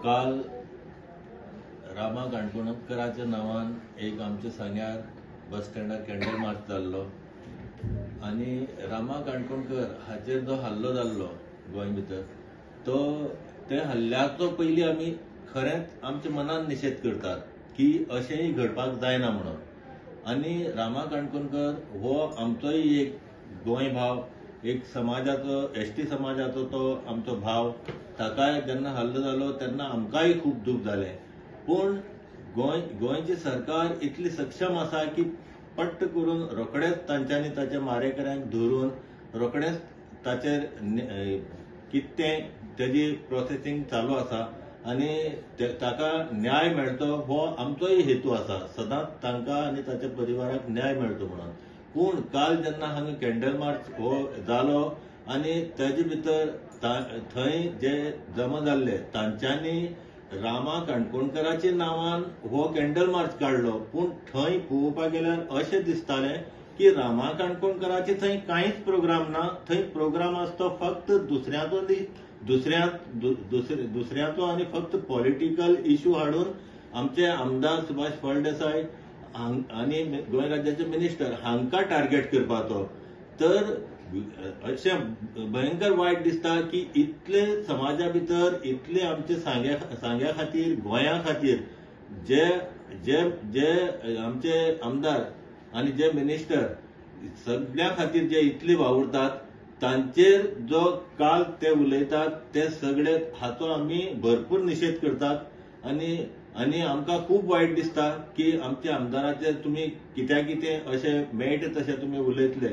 काल रामा काणकोणकराच्या नांवान एक आमच्या सांग्यार बस स्टँडार कॅन्डल मार्च जाल्लो आनी रामा काणकोणकर हाचेर जो हल्लो जाल्लो गोंय भितर तो ते हल्ल्याचो पयलीं आमी खरेंच आमच्या मनान निशेध करतात की अशेंय घडपाक जायना म्हणून. आनी रामा काणकोणकर हो आमचोय एक गोंय भाव, एक समाजाचो, एस टी समाजाचो तो आमचो भाव. ताकाय जेन्ना हल्लो जालो तेन्ना आमकांय खूब दूख जालें. पूण गोंयचें सरकार इतली सक्षम आसा की पट्ट करून रोखडेच तांच्यांनी ताच्या मारेकऱ्यांक धरून रोखडेच ताचेर कितें तेजी प्रोसेसींग चालू आसा आनी ताका न्याय मेळचो हो आमचोय हेतू आसा, सदांच तांकां आनी ताच्या परिवाराक न्याय मेळचो म्हणून. पूण काल जेन्ना हांगा कॅन्डल मार्च हो जालो आनी ताजे भितर थंय जे जमा जाल्ले तांच्यांनी रामा काणकोणकराच्या नांवान हो कॅन्डल मार्च काडलो. पूण थंय पळोवपाक गेल्यार अशें दिसतालें की रामा काणकोणकराचे थंय कांयच प्रोग्राम ना. थंय प्रोग्राम आसतो फक्त दुसऱ्याचो दुसऱ्याचो आनी फक्त पॉलिटिकल इश्यू हाडून आमचे आमदार सुभाष फळदेसाय आनी गोंय राज्याचे मिनिस्टर हांकां टार्गेट करपाचो. तर अशें भयंकर वायट दिसता की इतले समाजा भितर इतले आमचे सांग्या खातीर, गोंया खातीर जे जे जे आमचे आमदार आनी जे मिनिस्टर सगळ्या खातीर जे इतले वावुरतात तांचेर जो काल ते उलयतात ते सगळे हाचो आमी भरपूर निशेध करतात. आनी आनी आमकां खूब वायट दिसता की आमच्या आमदाराचेर तुमी कित्या कितें अशें मेळटा तशें तुमी उलयतले.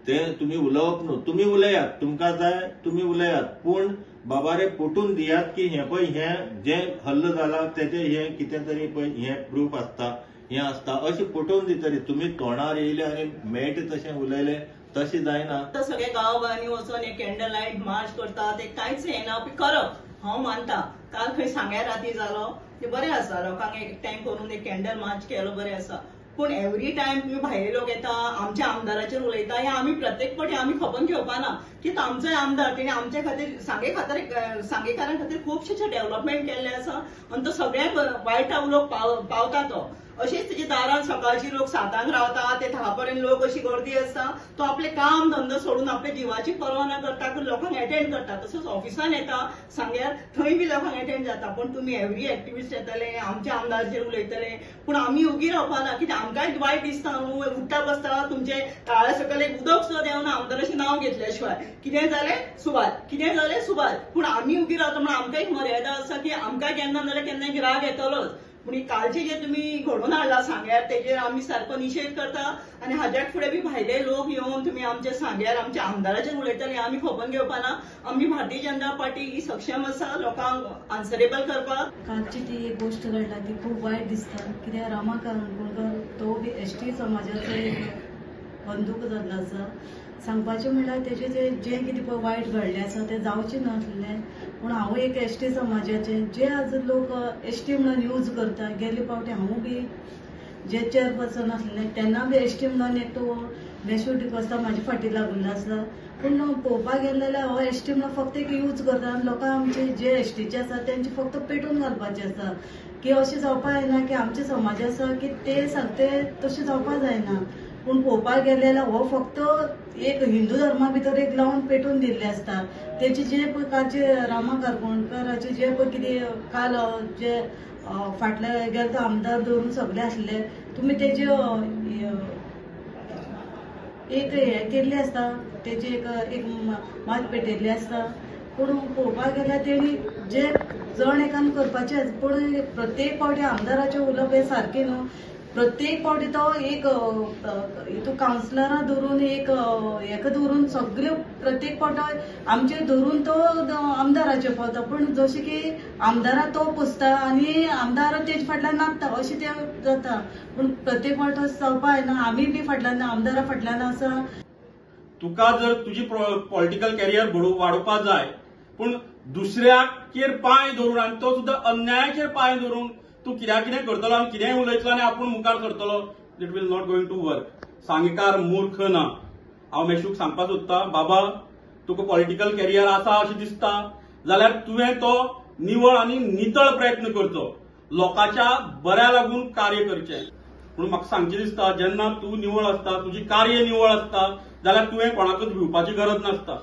ते तुमी उलोवप न्हू, तुमी उलयात, तुमकां जाय तुमी उलयात, पूण बाबा रे पोटून दियात की हें पळय हें जें हल्लो जाला तेजें हें कितें तरी पळय हें प्रूफ आसता, हें आसता अशें पोटोवन दितरी. तुमी तोंडार येयले आनी मेळटा तशें उलयले तशें जायना. सगळे गांवगांनी वचोन हे कॅन्डल लायट मार्च करता ते कांयच येना करप हांव मानता. काल खंय सांग्यार राती जालो ते बरें आसा, लोकांक एक टायम करून एक कॅन्डल मार्च केलो बरें आसा. पूण एवरी टायम तुमी भायले लोक येता आमच्या आमदाराचेर उलयता हें आमी प्रत्येक फावटी आमी खपोवन घेवपा ना की तो आमचोय आमदार, तेणे आमच्या खातीर सांगे खातीर सांगेकारां खातीर खुबशे डेव्हलपमेंट केल्लें आसा आनी तो सगळ्यांक वायटा उलोवंक पावता. तो अशेंच तेच्या दारान सकाळची लोक 7 रावता ते 10 पर्यंत लोक अशी गर्दी आसता. तो आपले काम धंदो सोडून आपल्या जिवाची पर्वा ना करता लोकांक एटेंड करता. तसोच ऑफिसान येता सांग्यार थंय बी लोकांक एटेंड जाता. पूण तुमी एवरी एक्टिविस्ट येतले आमच्या आमदाराचेर उलयतले, पूण आमी उगी रावपा ना कित्याक आमकांय वायट दिसता न्हू. उठ्ठा बसता तुमचे ताळ्या सकयल एक उदक सुद्दां देंवना आमदाराचें नांव घेतल्या शिवाय. कितें जालें सुवात, कितें जालें सुवात, पूण आमी उगी रावता म्हणून आमकां एक मर्यादा आसा की आमकां केन्ना नाजाल्यार केन्ना एक राग येतलोच. पूण कालचे जे तुमी घडोवन हाडला सांग्यार तेजेर आमी सारको निशेध करता आनी हाज्या फुडें बी भायले लोक येवन तुमी आमच्या सांग्यार आमच्या आमदाराचेर उलयतले आमी खपोवन घेवपा ना. आमी भारतीय जनता पार्टी ही सक्षम आसा लोकांक आन्सरेबल करपाक. कालची ती एक गोश्ट घडला ती खूब वायट दिसता कित्याक रामा काणकोणकर तो बी एस टी समाजाचो एक बंदूक जाल्लो आसा. सांगपाचें म्हणल्यार तेजें जें कितें पळय वायट घडलें आसा तें जावचें नासलें. पूण हांव एक एस टी समाजाचें जे आज लोक एस टी म्हणून यूज करता, गेले फावटी हांव बी जे चेअरपर्सन आसलें तेन्ना बी एस टी म्हणून एकटो मेशू डिकोस्ता म्हाजे फाटी लागून आसता. पूण पळोवपाक गेलें जाल्यार हो एस टी म्हणून फक्त एक यूज करता आनी लोकांक आमचे जे एस टीचे आसा तेंचे फक्त पेटून घालपाचें आसा की अशें जावपाक जायना की आमचे समाज आसा की ते सांगते तशें जावपाक जायना. पूण पळोवपाक गेलें जाल्यार हो फक्त एक हिंदू धर्मा भितर एक लावन पेटून दिल्ले आसता. तेचे जे पळय कालचे रामा काणकोणकराचे जे पळय कितें काल जे फाटले गेले तो आमदार धरून सगळे आसले तुमी तेजे एक हें केल्लें आसता, तेजे एक एक मात पेटयल्ली आसता. पूण पळोवपाक गेल्यार तेणी जे जण एकान करपाचें, पूण प्रत्येक फावटी आमदाराचें उलोवप हें सारकें न्हू. प्रत्येक फावटी तो एक हितून कावन्सिलरां धरून एक हेका धरून सगळे प्रत्येक फावट आमचेर धरून तो आमदाराचेर पावता. पूण जशें की आमदारा तो पोसता आनी आमदार तेजे फाटल्यान नाचता अशें तें जाता. पूण प्रत्येक फावट जावपा जायना, आमी बी फाटल्यान आमदारा फाटल्यान आसा. तुका जर तुजी पॉलिटिकल कॅरियर वाडोवपाक जाय पूण दुसऱ्याचेर पांय धरून आनी तो सुद्दां अन्यायाचेर पांय धरून तूं कित्याक कितें करतलो आनी कितेंय उलयतलो आनी आपूण मुखार सरतलो, it will not going to work. सांगेकार मूर्ख ना. हांव मेशूक सांगपाक सोदता, बाबा तुका पॉलिटिकल कॅरियर आसा अशें दिसता जाल्यार तुवें तो निवळ आनी नितळ प्रयत्न करचो, लोकांच्या बऱ्या लागून कार्य करचें. म्हणून म्हाका सांगचें दिसता, जेन्ना तूं निवळ आसता, तुजी कार्य निवळ आसता जाल्यार तुवें कोणाकूच भिवपाची गरज नासता.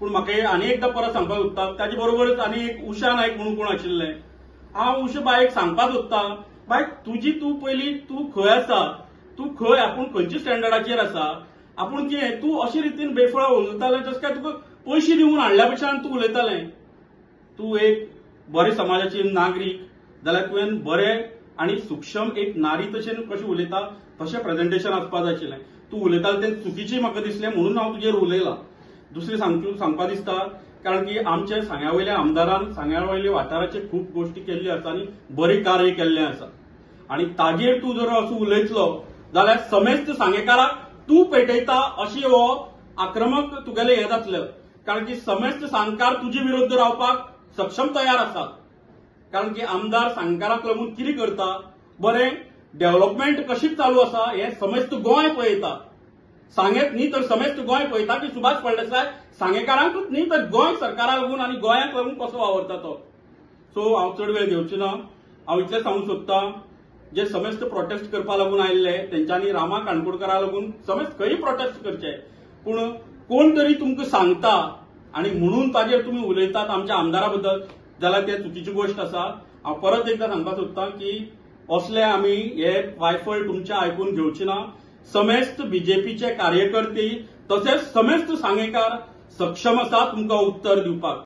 पूण म्हाका आनी एकदां परत सांगपाक सोदता, ताजे बरोबरच आनी एक उषा नायक म्हणून कोण आशिल्लें, हांव उषा बायक सांगपाक सोदता, बाय तुजी तूं पयलीं तूं खंय आसा, तूं खंय आपूण खंयच्या स्टँडर्डाचेर आसा, आपूण कितें तूं अशे रितीन बेफळ उलयतालें जशें काय तुका पयशे दिवन हाडल्या पेक्षा तूं उलयतालें. तूं एक बरे समाजाची नागरीक जाल्यार तुवें बरें आनी सुक्षम एक नारी तशें कशें उलयता तशें प्रेजेंटेशन आसपा जाय आशिल्लें. तूं उलयतालें तें चुकीचें म्हाका दिसलें म्हणून हांव तुजेर उलयलां. दुसरें सांगपा दिसता, कारण की आमच्या सांग्या वयल्या आमदारान सांग्या वयल्या वाठाराचेर खूब गोश्टी केल्ल्यो आसा आनी बरें कार्य केल्लें आसा, आनी ताजेर तूं जर असो उलयतलो जाल्यार समेस्त सांगेकाराक तूं पेटयता अशी हो आक्रमक तुगेलें हें जातलें. कारण की समेस्त सांगकार तुजे विरुद्ध रावपाक सक्षम तयार आसात. कारण की आमदार सांगकाराक लागून कितें करता, बरें डेव्हलपमेंट कशीच चालू आसा हें समेस्त गोंय पळयता. सांगेत न्ही तर समेस्त गोंय पळयता की सुभाष फळदेसाय सांगेकारांकूच न्ही तर गोंय सरकारा लागून आनी गोंयाक लागून कसो वावरता तो. सो हांव चड वेळ घेवचो ना, हांव इतलें सांगूंक सोदता, जे समेस्त प्रोटेस्ट करपा लागून आयिल्ले तेंच्यांनी रामा काणकोणकरा लागून समेस्त खंय प्रोटेस्ट करचे, पूण कोण तरी तुमकां सांगता आनी म्हणून ताजेर तुमी उलयतात आमच्या आमदारा बद्दल जाल्यार ते चुकीची गोश्ट आसा. हांव परत एकदां सांगपाक सोदता की असले आमी हे वायफळ तुमचे आयकून घेवचे ना. समेस्त बीजेपीचे कार्यकर्ते तसेच समेस्त सांगेकार सक्षम आसा तुमकां उत्तर दिवपाक.